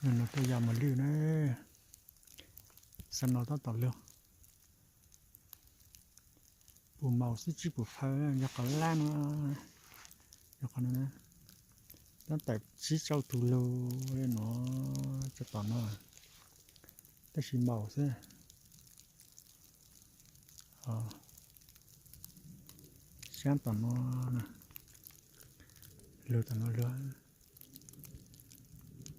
Nws no tuaj yos mos lwj na, xa no tab tom lug, puv maus xwb tsis puv faws, yog qhov lab no, yog qhov no, tab tom tsib rau tus lug li no, tso tom no, tab sis maus xwb. Sab tom no, lug tom no lug,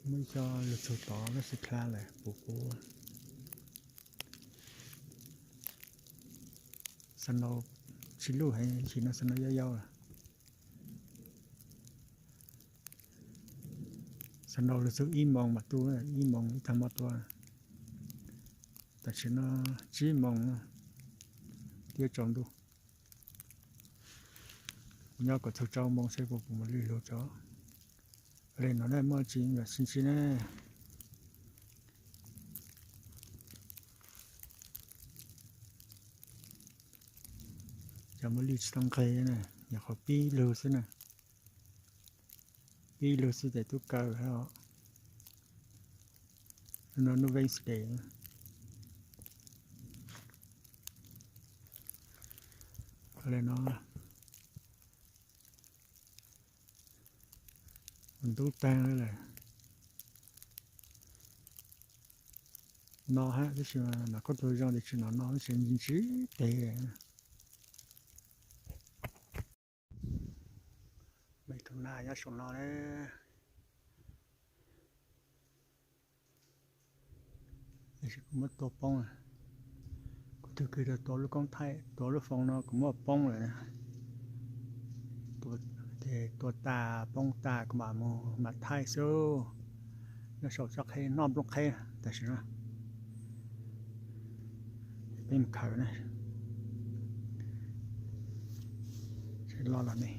muaj ib co lug txug tod lub xwb dlha lawm puv puv. Xa no tsis luj heev, sim no xa no yau yau lawm. Xa no lug txug ib moos mam tu, ib moos ib tag hmo tua. Tam sim no tsib moos, twb tsaus ntuj. Kuv nyob kom txug rau moos seb puas pum mos lwj lug tso. Li no na, muaj tsis nyuam sib ntsib na. Cov mos lwj tsis tau nqig na, nyuam qhuav pib lug xwb na. Pib lug xwb ces tub kaw os. No nub Wednesday. Li no, ntub taag lawm. No hab, tab sis mas koj tug zoo tias tsis no no, tab sis ntsib teg. Me tug nas nyob saum no ne. Tab sis kuv muab tua poob, kuv tug kwv tau tua lub koob thaij, tua lub foos no kuv muab poob lawm. Tua tas poob tas kuv mam mus mam thaij xwb. Nyob saum tsob qheb noj nplooj qheb tam sim no. Peb mus khaws na. Loj los ne.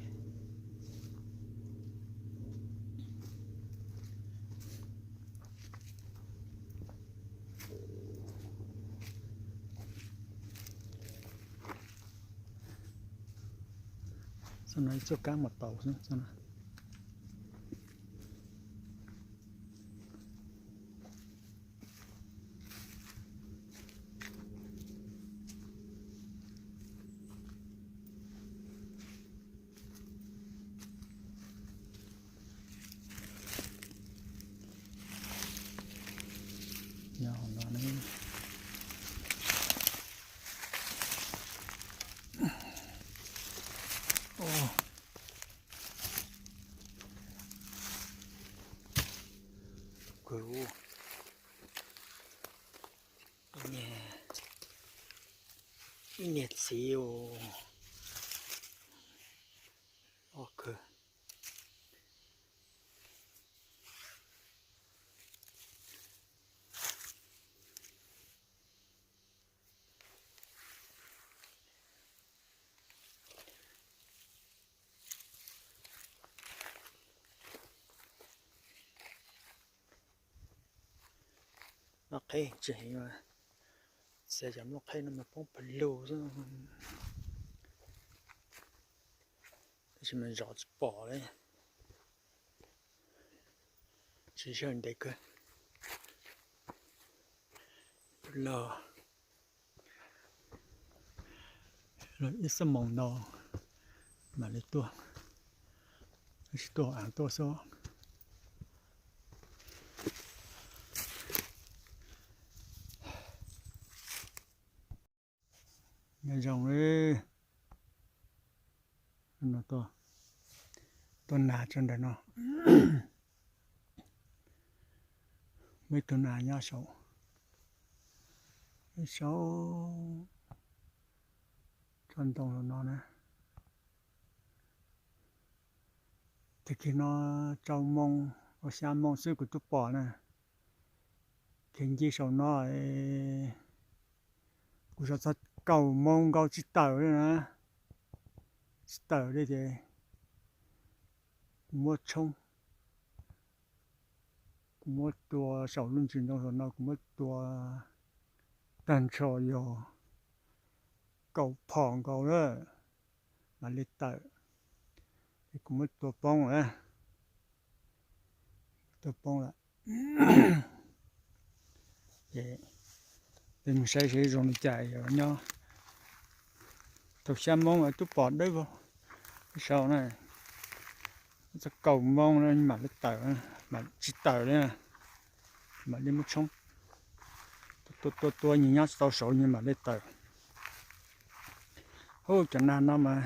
Txoj no ib txoj kab mos taus xwb. Ib niag txiv loj kawg. Nplooj qheb tsis heev, xav cov nplooj qheb no mas poob pawg lug xwb. Tab sis mas zov tsis pom li, tsis sawv ntev kawg. Los ib xuab moos ntau mam li tuaj, tsis tuaj av tuaj xwb. Nyob zoo li no, tuaj nas tso ntawm no. Muaj ib tug nas nyob saum, saum tsob ntoo no na. Tag kis no rau moos uas xya moos xwb kuv twb pom na. Khiav ncig saum no, kuv zov txog kaum moos nkaus tsis tawm li na, tsis tawm li ces kuv muab tshoob, kuv muab tua saum lub ntsis ntoo saum no, kuv muab tua tag nrho yog kaum phom nkaus lawm mam li tawm. Es kuv muab tua poob lawm, tua poob lawm. Ces peb mus saib seb zoo li cas, yuav nyob tau xya moo twb pom dawb vog peb saud na. Txog kaum moo no mam li tawm, mam tsis tawm li, mam li muab tshoob. Tua tua tua nyias nyob tsis tau saud nyias mam li tawm. Ub, cov nas no mas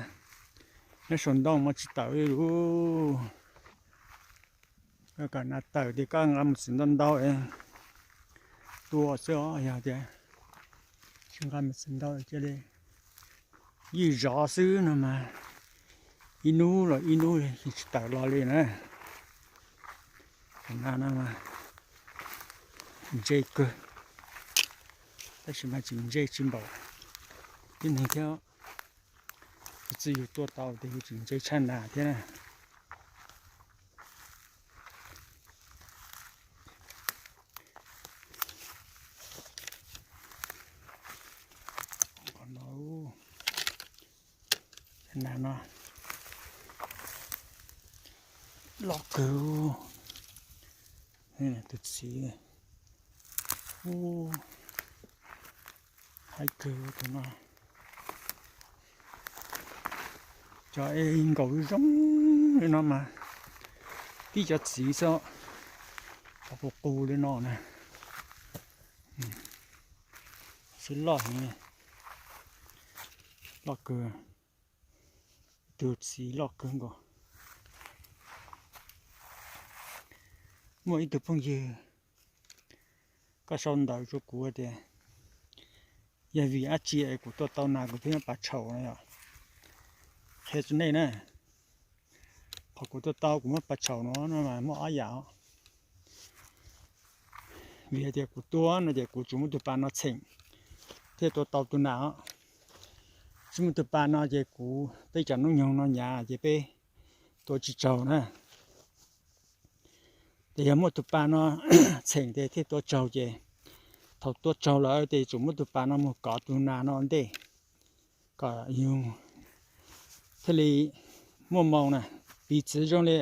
nyob saum ntoo mas tsis tawm li lus. Koj kom nas tawm tias koj nqa mus txiv ntau ntau tua xwb os, yog tias tsis nqa mus txiv ntau cia li ywj zov xwb no mas ib hnub los ib hnub tsis tawm los li na. Cov nas no mas ntse kawg, tab sis mas tseem ntse tsis npaum tib neeg thiab. Kuv txiv yus tua tau tias yus tseem ntse tshaj nas thiab na. Nas no loj kawg, tus txiv, ub, haib kawg tus no. Cov es nkaum zoo li no mas tib cov txiv xwb, qus qus li no na. Xwb loj heev, loj kawg, tus txiv loj kawg nkaus. Muaj ib tug phooj ywg koj sau ntawv rau kuv tias yog vim dab tsi es kuv tua tau nas kuv thiaj muab pas tshaum no yom. Qhia rau nej na, qhov kuv tua tau kuv muab pas tshaum no no mas muaj ob yam. Vim hais tias kuv tua no ces kuv tsuas muab tus pas no txheem thiaj tua tau tus nas os. Tsis muaj tus pas no ces kuv, peb cov hnub nyoog no nyav ces peb tua tsis tsaug na. Ces yog muaj tus pas no txheem ces thiaj tua tsaug ces thaum tua tsaug lawm ces tsuas muab tus pas no mus kov tus nas no ua ntej kom yus thiaj li muaj moo na. Piv txwv zoo li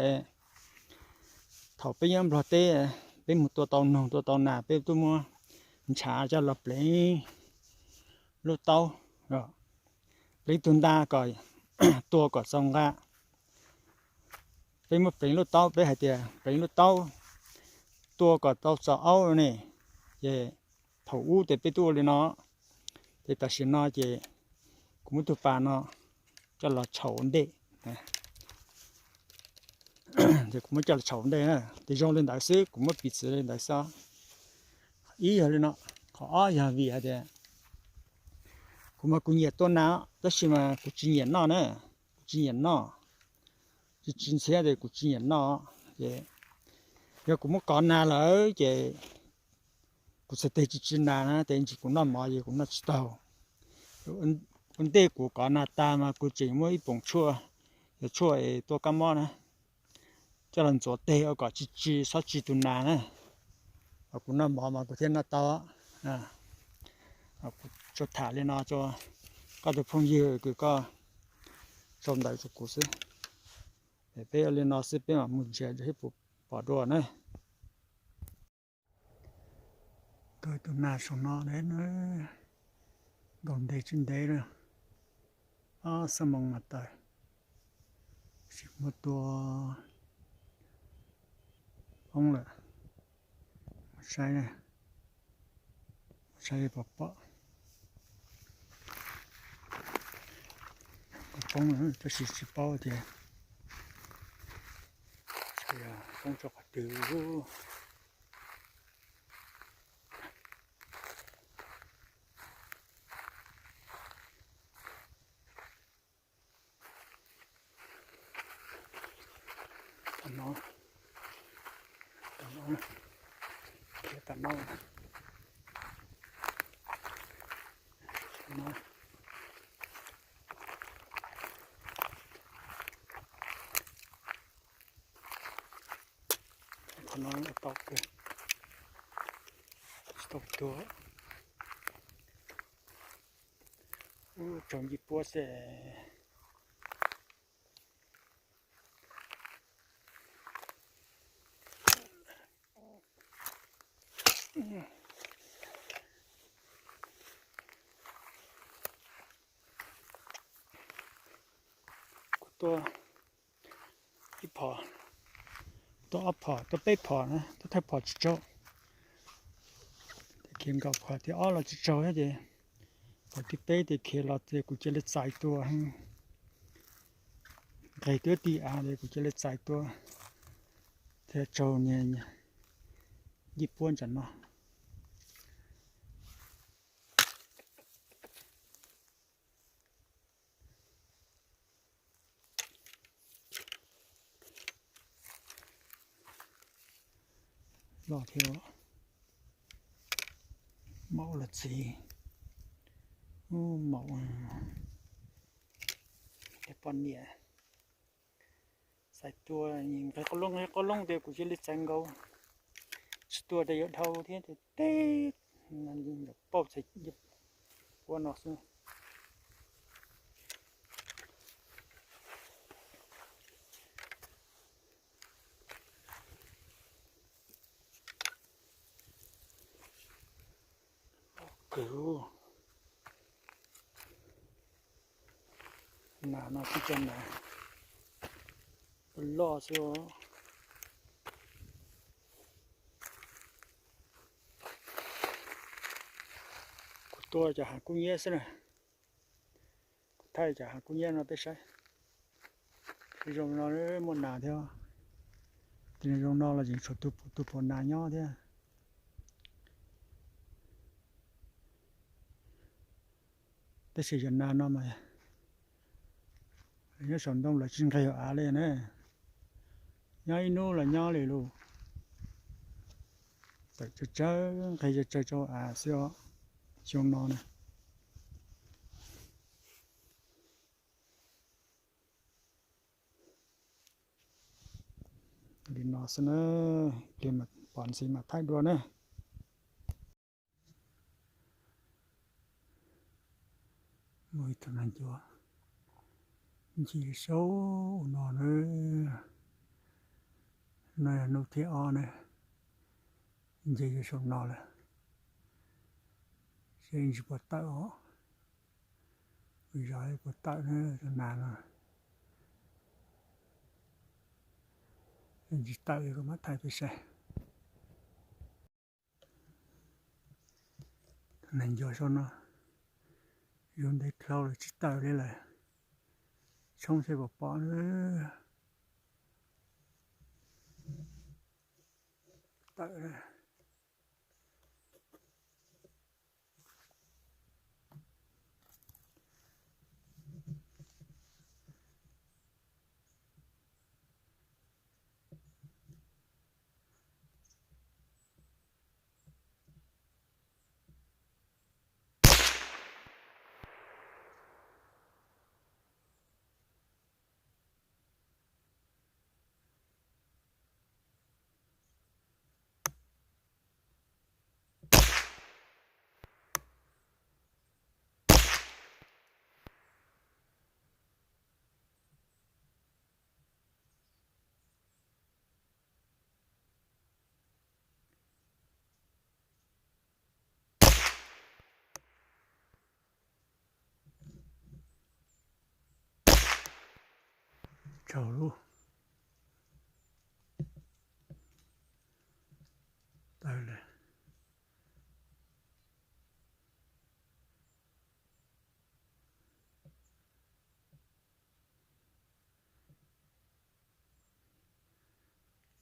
thaum peb nyob Nplog teb, peb mus tua tau noog tua tau nas peb tuaj muab ntshav coj los pleev lub taub, pleev tus nta kom tua kom txaus nqa. Peb muab pleev lub taub, peb hais tias pleev lub taub tua kom tau txaus aub ne. Ces thaum ub ces peb tuaj ua li no, ces tam sim no ces kuv muab tus pas no coj los tshau ntej. Ces kuv muab coj los tshau ntej na, ces zoo li ntawd xwb, kuv muab piv txwv li ntawd xwb. Ib yog li no, qhov ob yog vim hais tias kuv mas kuv nyiam tua nas tab sis mas kuv tsis nyiam noj na, kuv tsis nyiam noj, tsis tsis ntxhiab ces kuv tsis nyiam noj. Ces yog kuv muab kov nas lawm ces kuv txhais tes tsis tsis nas na ces ntsis kuv noj mov ces kuv noj tsis tau. Ua ntej kuv kov nas tas mas kuv tseem muab ib poom tshuaj, yog tshuaj es tua kab mob na, coj los ntxuav tes ua kom tsis tsis txhob tsis tus nas na, kuv noj mov mas kuv thiaj noj tau. Kuv tsuas tham li no rau koj tus phooj ywg kws koj sau ntawv rau kuv xwb. Peb ua li no xwb peb mam mus ntsia seb puas pom dua na. Tua tus nas saum no, nkaum ntev tsis ntev lawm, ob xuab moos mas tawm, tsis muab tua poob lawm. Saib, saib puas pom. Poob tab sis tsis paub tias poob rau qhov twg. Tam no, tam no, tam no, tam no. Qhov no tau kawg, tsis tau tuag. Ub, tsaus ncej puab xwb. Tua ib phom, tua ob phom, tua peb phom na, tua thawj phom tsis tsaug. Ces khiav nkaum phom thib ob los tsis tsaug thiab ces phom thib peb ces khiav los ces kuv cia li txais tua. Nqes twb ti av ces kuv cia li txais tua thiab tsaug niag yij puab ntawm no. Loj thiab, maum los txiv, maum, poj niam. Txais tua, nqis qoob loob nqis qoob loob tias kuv cia li txais nkaus, tsis tua tias yuav dhau thiab tias teb, pauj txais ua no xwb. Kawg, nas no tsis tso nas, loj xwb. Kuv tua cov hav kub nyiab xwb na, kuv thaij cov hav kub nyiab no peb saib. Zoo no muaj nas thiab, ces zoo no los tseem tshuav tus pom nas nyob thiab. Tab sis cov nas no mas nyob saum ntoo lawv tsis nqis hauv av li na. Nyob ib hnub los nyob li lawm, tawm tsawg tsawg nqis tsawg tsawg rau av xwb os. Xyoo no na. Li no xwb na, ib pliag pom ntxiv mam thaij dua na. Muaj ib tug nas ncuav ncig saum no na. No yog hnub thib ob na, ncig saum no lawm, seb tsis puas tawm os. Zov puas tawm na, nas no tsis tawm kuv mam thaij peb saib. Nas ncuav saum no, zuv ntev dhau lawm tsis tawm li lawm, tshoob seb puas pom na. Tawm. Tsaug lub. Tawm lawm.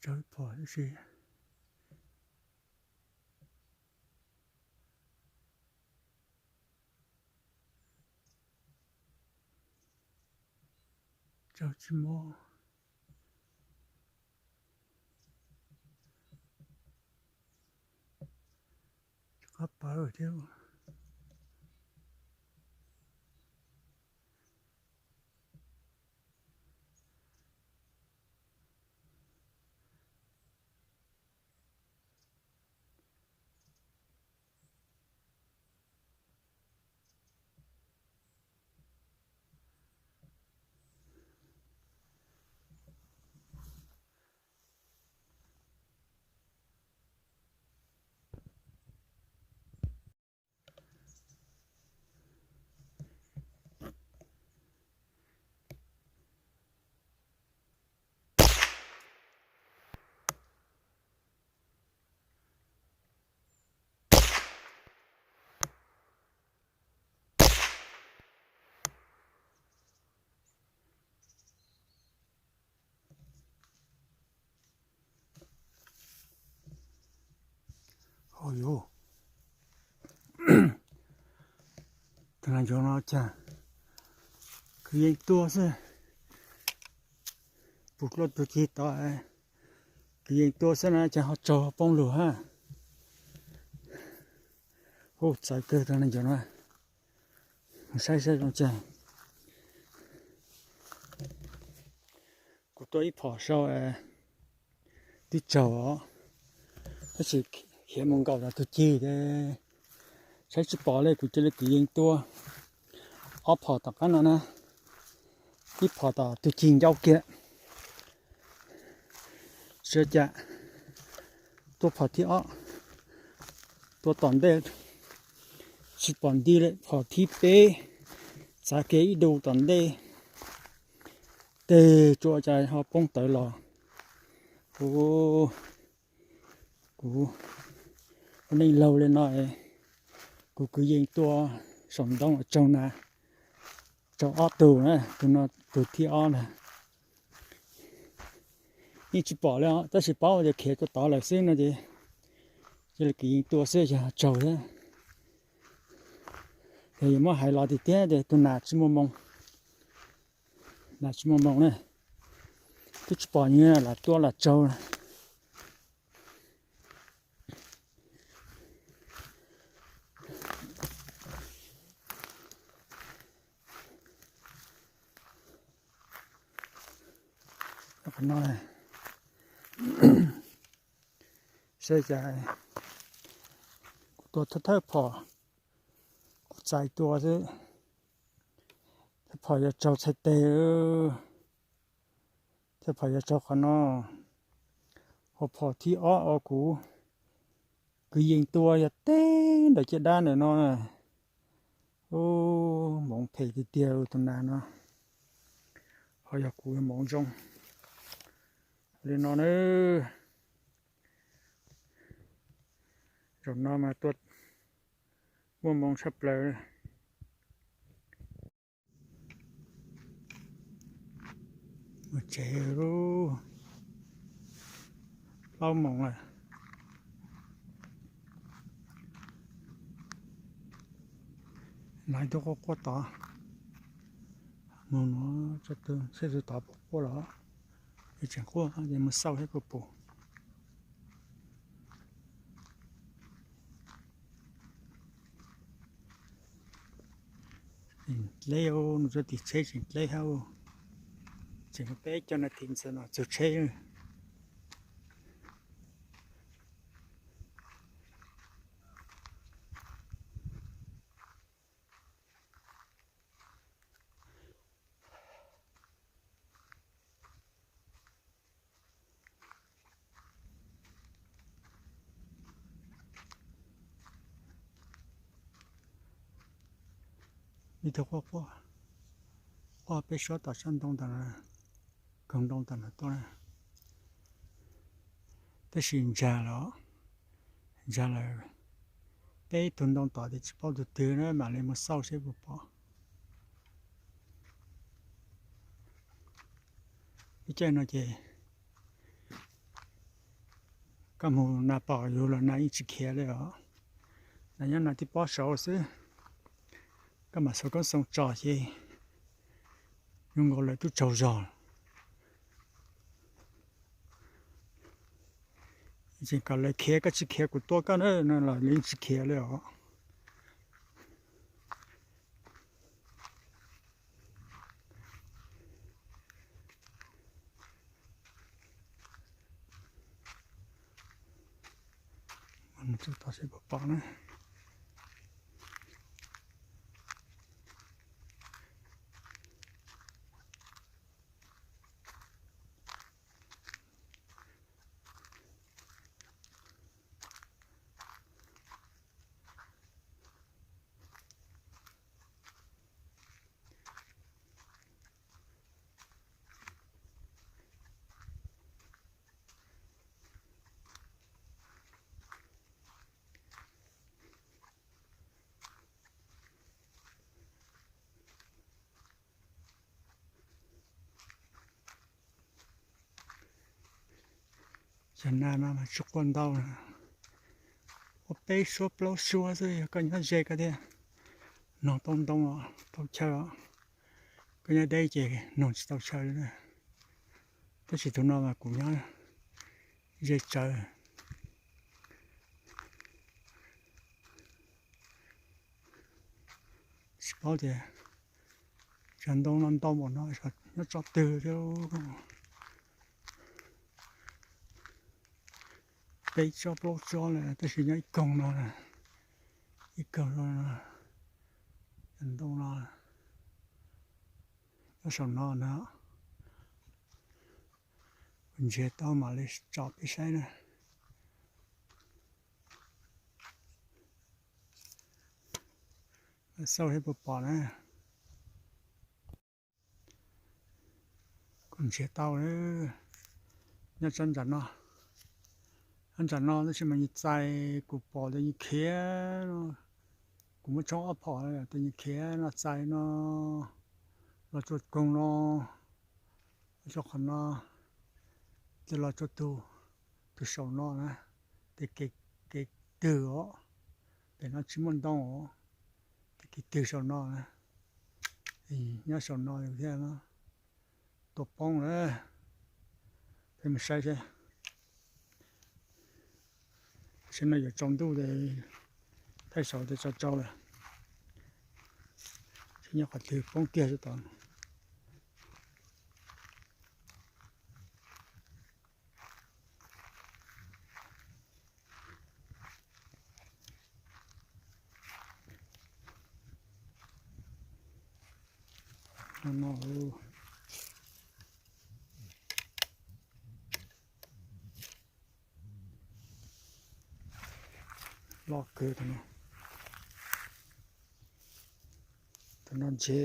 Tsaug phom tib si. Tsaug tsis mob. Qab pawv thiab. Au yus, tag nco no cas kwv yees tua xwb. Puag dluab tug cig tod, kwv yees tua xwb na cas ho tsaug poob lug hab. Hu txawv kawg tag nco no. Saib saib zoo cas. Kuv tua ib phom sau twb tsaug os, tab sis khiav mus nkaum tom tug cig, saib tsis pom li, kuv cia li kwv yees tua ob phom tom qab no na. Ib phom tom tug cig ncau kiag, tsis ua cas. Tua phom thib ob, tua tom ntej tsis pom nti li, phom thib peb txav kiag ib du tom ntej, teg tsuas cas ho poob tawv los. Kuv, kuv ua neej laug li no, kuv kwv yees tua saum ntoo tsaug na, tsaug ob tug na, tus no tus thib ob na. Yeej tsis pom li os, tab sis paub tias khiav rau tod lawm xwb no ces cia li kwv yees tua xwb yog tsaug thiab. Yog yuav muab hais los tiag tiag ces tus nas tsis muaj moo, nas tsis muaj moo na, twb tsis pom nws lam tua lam tsaug. Saib cas kuv tua thawj thawj phom, kuv txais tua xwb, thawj phom yuav tsaug txhais tes, thawj phom yuav tsaug qhov no, hos phom thib ob uas kuv kwv yees tua yog teb ntawm caj dab ntawm no. Ub, hmoov phem tiag tiag tus nas no, ho yog kuv hmoov zoo li no na. Zaum no mas tua muaj hmoov tshaj plaws. Mus tsev, plaub moos lawm. Laiv tug quaj quaj tod, mus no, txhij tug tod quaj quaj los, tseem quaj ces mus xauj saib puas pom. Dleb, nws txoj tim tsheb tseem dleb hab, tseem peb caug nas this ntxawm no txug tsheb. Ib tug quaj quaj, quaj peb suab tom sab ntoo ntawm no, koog ntoo ntawm no tuaj na. Tab sis ntsag lawm, ntsag lawm, peb tug ntoo tom ces tsis paub tug twg na, mam li mus xauj seb puas pom. Ib caij no ces koj mus nas pom yus los nas yeej tsis khiav li os. Nas nyob nas tib pob saud xwb, koj mam xauv koob xoo tso ces zoo nkaus lawv twb tsaug zog. Tseem kom lawv khiav, koj tsis khiav kuv tua koj na no los lawv yeej tsis khiav li os. Txog tod seb puas pom na. Cov nas no mas tsis quaj ntau, Ua peb suab plaub suab xwb yog koj nyob ze koj thiaj noog tau ntoo os, tau chaw os. Koj nyob deb ces noog tsis tau chaw li. Tab sis tus no mas kuv nyob ze tsawv. Tsis paub tias cov ntoo no ntau npaum no nyob tsob twg thiab. Peb tsob plaub tsob lawm tab sis nyob ib koog no, ib koog no, cov ntoo no nyob saum no na. Kuv nrhiav tau mam li tso peb saib na. Xauj thiab puas pom na. Kuv nrhiav tau nyob tsob nram no, nyob nram no tab sis mas nws txais, kuv pom tias nws khiav no. Kuv muab tshoob ob phom tias nws khiav no txais no, los tsuas koog no, los tsuas qhov no, ces los tsuas tus, tus saum no na, ces kev twg os, pem no tsis muaj ntoo os, ces kev twg saum no na, nyob saum no thiab no, tua poob na. Peb mus saib seb, saib no yuav tsaus ntuj ces thaij saud ces tso tsau lawm. Seb nyob qhov twg poob kiag tod. Loj kawg tus no. Tus no ntshe,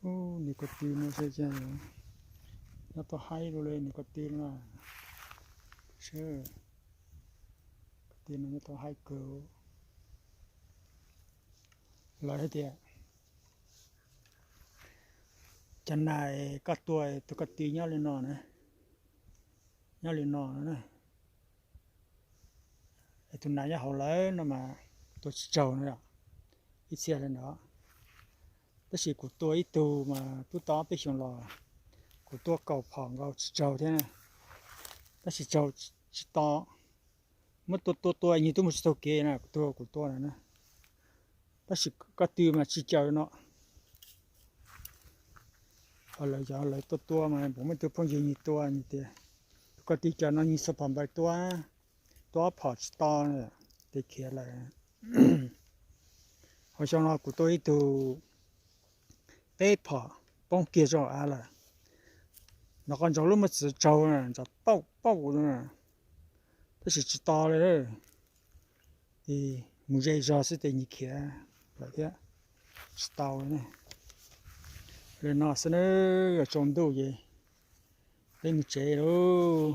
ub, nws ko tw no seb, nyob tau haib dua li nws ko tw no. Seb, ko tw no nyob tau haib kawg. Lawv hais tias cov nas koj tua tus ko tw nyob li no na, nyob li no na. Es tus nas nyob hauv lawv no mas tua tsis tsaug no, ib txhia li ntawd. Tab sis kuv tua ib tug mas twb tau ob peb xyoos los, kuv tua kaum phom nkaus tsis tsaug thiab, tab sis tsaug tsis to. Muab tua tua tua nws twb mus tsis taug kev na, kuv tua kuv tua na. Tab sis ko tw mas tsis caum no. Lawv cov lawv tua tua mas puas muaj ib tug phooj ywg nws tua nws tias, tus ko tw caum no nws xuas phom npaws tua, tua ob phom tsis to, ces khiav lawm. Hauv xyoo no kuv tua ib tug peb phom poob kiag rau av lawm. Nov qhov ntsaum lub muaj txwv tsaug ntsaum pauj pauj, tab sis tsis to li. Mus ze zog xwb ces nws khiav lawm thiab, tsis tau li. Li no xwb na, yuav tsaus ntuj ces peb mus tsev lauj.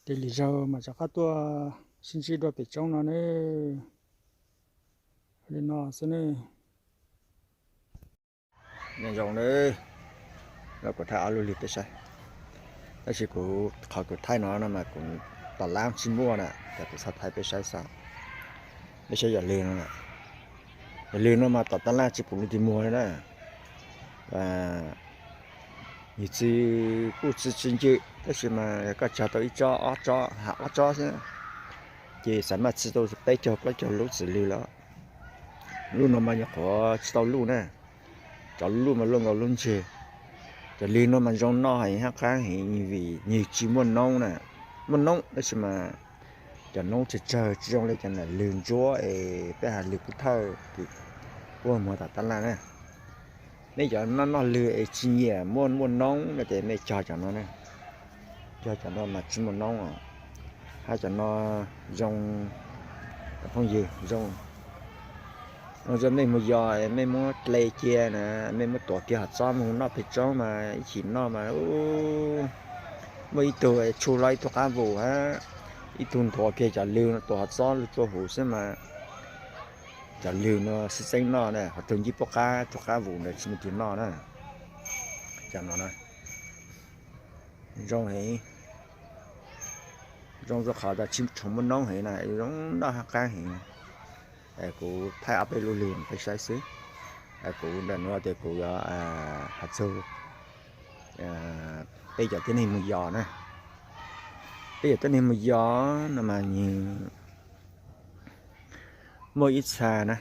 Ces lwm zaug mas rov qab tuaj sib ntsib dua pem roob no na. Li no xwb na. Nyob zoo na, kuv thaij ob lub lwg peb saib. Tab sis kuv, qhov kuv thaij no no mas kuv tom lab tsis muaj na, ces kuv txhob thaij peb saib xwb. Peb saib yam lwg no, yam lwg no mas tom tab laj tsis pum lub tig muag li na. Nws txi, kuj txi tsis ncw tab sis mas yog koj tsawg tau ib tsob ob tsob, ha ob tsob xwb, ces xav mas txi tau peb caug plaub caug lub txiv lwg lawm. Lub no mas nyuam qhuav tsis tau luj na, cov luj mas luj nkaus lub ntseg. Cov lwg no mas zoo noj heev hab qab heev vim nws tsis muaj noob na. Muaj noob tab sis mas cov noob tsawg tsawg tsis zoo li cov nam lwg ntsuab es peb has lwg pub thawj, kuj muag tom tab laj na. Nej cov noj noj lwg es tsis nyiam muaj muaj noob no ces nej cog cov no na. Cog cov no mas tsis muaj noob os. Hab cov no zoo, phooj ywg, zoo, zoo rau mej mus yos, mej muab tle cia na, mej muab tuav kiag hov txob mus noj pem roob mas ib chim noj mas muaj ib tug tshu hlo ib tug qab vus hab ib tug nthuav kiag cov lwg no tuav hov txob lug rua huv xwb mas cov lwg no sib txeeb noj na, ho tug ncej puab qab tug qab vus ntawd tsis muaj tug noj na. Cov no na zoo heev. Zoo rau qhov tas tsis tshua muaj noob heev na, zoo noj hab qaab heev. Kuv thaij ob peb lub lug peb saib xwb. Kuv ntawm nuav tes kuv yuav has txug peb cov tib neeg moog yos na. Peb cov tib neeg moog yos no mas nwg muaj ib txha na,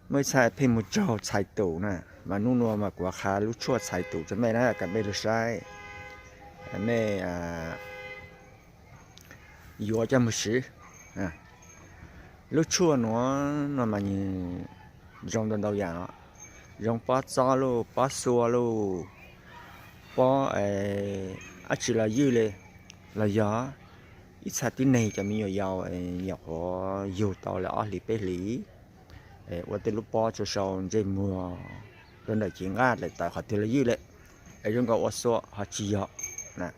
muaj ib txha pheej moog tsaug txhais tus na, mas nub nuav mas kuv qha lub tshuaj txhais tus rua mej na, kom mej lug saib, mej yuav coj moog siv. Lub tshuaj nuav no mas nwg zoo ntau ntau yaam os, zoo pob txob lauj, pob xua lauj, pob dab tsi los ywj le, los yog ib txha tib neeg cov me nyuam yaus nyuam qhuav yug tau le ob hlis peb hlis, ua tej lub pob tsuas sau ntsej muag rua ntawm cev nqaj daim tawv qhov twg los ywj le, es zoo nkaus ua xua ho tsis yog na.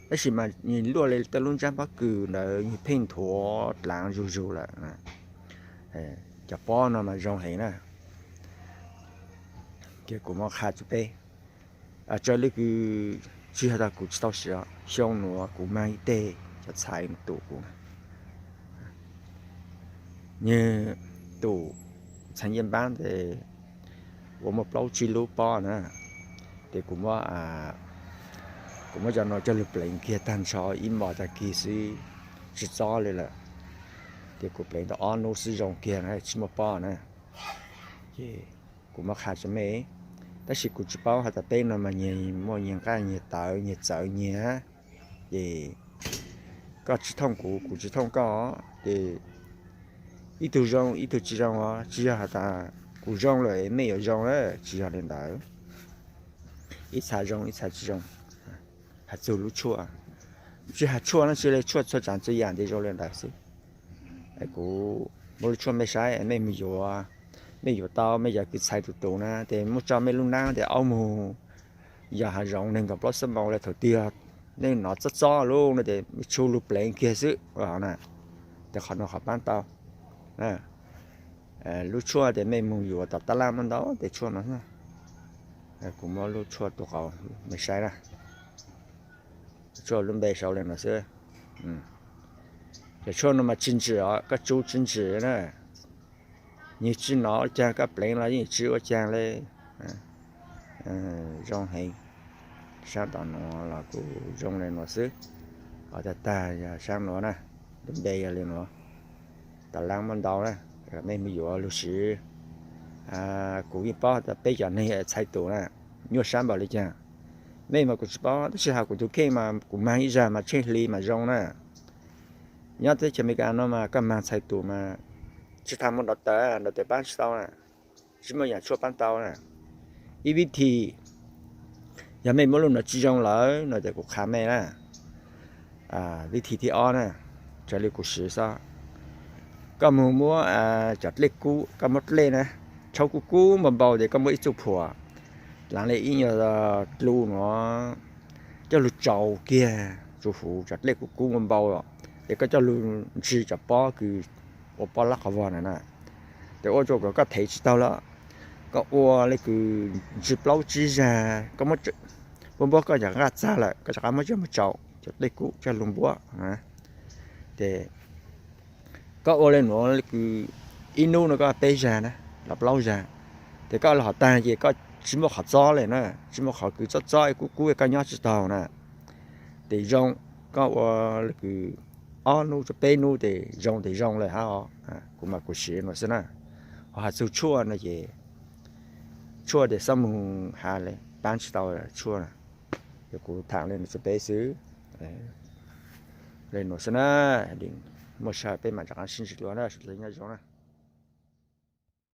Tab sis mas nwg luaj le tej lub ntsab pob kws ntawd nwg pheej nthuav dlaav zug zug lawm. Cov pob no mas zoo heev na. Ces kuv muab qha rua peb, raws le kws tsis yog tas kuv tsis tau siv, xyoo nuav kuv maag ib teg cov txhais tus kuv, nwg tus txhais ncej npaab tes ua muaj plaub tsib lub pob na, tes kuv muab, kuv muab cov no coj lug pleev kiag tag nrho ib mos tag kis xwb, tsis txob le lawm. Ces kuv pleev tau ob nub xwb zoo kiag na, tsis muaj pob na. Ces kuv muab qha rua mej, tab sis kuv tsis paub has tas peb no mas nyias muaj nyias nqaj nyias tawv nyias txawv nyias, ces koj tsis thooj kuv, kuv tsis thooj koj, ces ib tug zoo ib tug tsis zoo os, tsis yog has tas kuv zoo lawm mej yuav zoo na, tsis yog le ntawd. Ib txha zoo ib txha tsis zoo. Has txug lub tshuaj, tsis has tshuaj no tsi le, tshuaj txhua tsav txhua yaam tes zoo le ntawd xwb. Kuv muab lub tshuaj mej saib, mej mus yuav, mej yuav tau mej yog kws txhais tus tus na, tes muab tso mej lub nab tes aub moog yos hav zoov neeg nkaum plaub xuab moos le thaum twg nej nov txob txob lub no tes mej tshu lug pleev kiag xwb na. Tes qhov no qhov paab tau. Lub tshuaj tes mej moog yuav tom tab laj muaj ntau tes tshuaj no. Kuv muab lub tshuaj tus qauv mej saib na. Tshuaj lub npe sau le no xwb. Cov tshuaj no mas tsis ntsim os, koj tsub tsis ntsim na. Nyias tsis nov ua caag, koj pleev los yeej tsis ua caag le. Zoo heev. Saab tom nuav los kuj zoo le nuav xwb. Qhov tag tag yog saab nuav na, lub npe yog le nuav. Tom laab muaj ntau na, mej mus yuav lug siv. Kuv yeej paub tas peb cov neeg txhais tus na, nyuaj sab npaum le caag. Mej mas kuv tsis paub, tab sis has kuv tus kheej mas kuv maag ib zag mas tsheej hli mas zoo na. Nyob teb chaws Amelikas no mas koj maag txhais tus mas tsis tas muaj nrov taw, nrov taw paab tsis tau na, tsis muaj yaam tshuaj paab tau na. Ib vib thi, yog mej muab lub nuav tsis zoo lawm no ces kuv qha mej na. Vib thi thib ob na, raws li kuv siv xwb, koj mus muab cov dlej kub, koj muab dlej na, tshauv kub kub npau npau tes koj muab ib txuj phuam, laav le ib nyuag dlu nuav, coj lug tsaus kiag tsuv huv cov dlej kub kub npau npau, tes koj coj lug ntsis cov pob kws ua pob lab qhov vog na na, tes ua rua kom koj thev tsis taug lawm. Koj ua le kws ntsis plaub tsib zag, koj muab npuab npuab koj cov nqaj txag lawm, koj rov qab muab coj mus tsaus cov dlej kub coj lug npuab. Tes koj ua le nuav le kws ib nub no koj peb zag na, los plaub zag, tes koj lug hov taag ces koj tsis muaj qhov txob le na, tsis muaj qhov kws txob txob kub kub koj nyob tsis taug na. Tes zoo, koj ua le kws ob nub rua peb nub tes zoo tes zoo le hab os. Kuv mas kuv siv nuav xwb na. Ho has txug tshuaj no ces tshuaj tes xob moog has le, paab tsis tau tshuaj na. Ces kuv thaam le nuav rua peb xwb. Le nuav xwb na, muaj sij hawm peb maam rov qaab sib ntsib dlua na, sawv dlawg nyob zoo na.